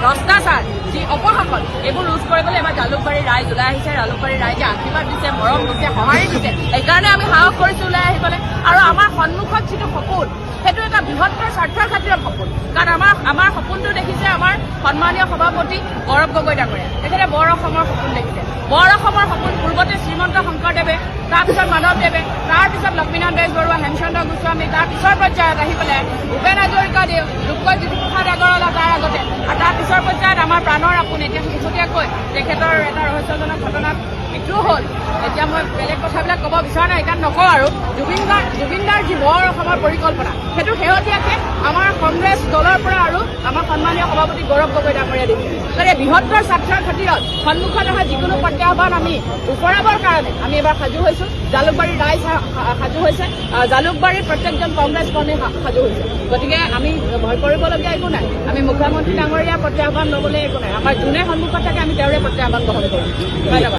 ভ্ৰষ্টাচাৰ, যি অপশাসন, এইবোৰ ৰোধ কৰিবলৈ এবাৰ জালুকবাৰীৰ ৰাইজ ওলাই আহিছে। জালুকবাৰীৰ ৰাইজে আশীৰ্বাদ দিছে, মৰম দিছে, সঁহাৰি দিছে। সেইকাৰণে আমি সাহস কৰিছো ওলাই আহিবলৈ। আৰু আমাৰ সন্মুখত যিটো সপোন, সেইটো এটা বৃহত্তৰ স্বাৰ্থৰ খাতিৰত সপোন। কাৰণ আমাৰ সপোনটো দেখিছে আমাৰ সন্মানীয় সভাপতি গৌৰৱ গগৈ ডাঙৰীয়া। তেখেতে বৰ অসমৰ সপোন দেখিছে। বৰ অসমৰ সপোন পূৰ্বতে শ্ৰীমন্ত শংকৰদেৱে, তাৰপিছত মাধৱদেৱে, তাৰপিছত লক্ষ্মীনাথ বেজবৰুৱা, হেমচন্দ্ৰ গোস্বামী, তাৰ পিছৰ পৰ্যায়ত আহি পেলাই ভূপেন হাজৰিকাদেৱ, ৰূপকোঁৱৰ জ্যোতিপ্ৰসাদ আগৰৱালা, তাৰ আগতে আৰু তাৰ পিছৰ পৰ্যায়ত আমাৰ প্ৰাণৰ আপোন, এতিয়া শেহতীয়াকৈ তেখেতৰ এটা ৰহস্যজনক ঘটনাত মৃত্যু হ'ল। এতিয়া মই বেলেগ কথাবিলাক ক'ব বিচৰা নাই, সেইকাৰণে নকওঁ। আৰু জুবিনদাৰ যি বৰ অসমৰ পৰিকল্পনা, সেইটো শেহতীয়াকৈ আমাৰ কংগ্ৰেছ দলৰ পৰা আৰু আমাৰ সন্মানীয় সভাপতি গৌৰৱ গগৈ ডাঙৰীয়া দিছে। গতিকে বৃহত্তৰ স্বাৰ্থৰ খাতিৰত সন্মুখত অহা যিকোনো প্ৰত্যাহ্বান আমি ওফৰাবৰ কাৰণে আমি এবাৰ সাজু হৈছো। জালুকবাৰীৰ ৰাইজ সাজু হৈছে, জালুকবাৰীৰ প্ৰত্যেকজন কংগ্ৰেছ কৰ্মী সাজু হৈছে। গতিকে আমি ভয় কৰিবলগীয়া একো নাই। আমি মুখ্যমন্ত্ৰী ডাঙৰীয়াৰ প্ৰত্যাহ্বান ল'বলৈ একো নাই। আমাৰ যোনে সন্মুখত থাকে, আমি তেওঁৰে প্ৰত্যাহ্বান গ্ৰহণ কৰিম। ধন্যবাদ।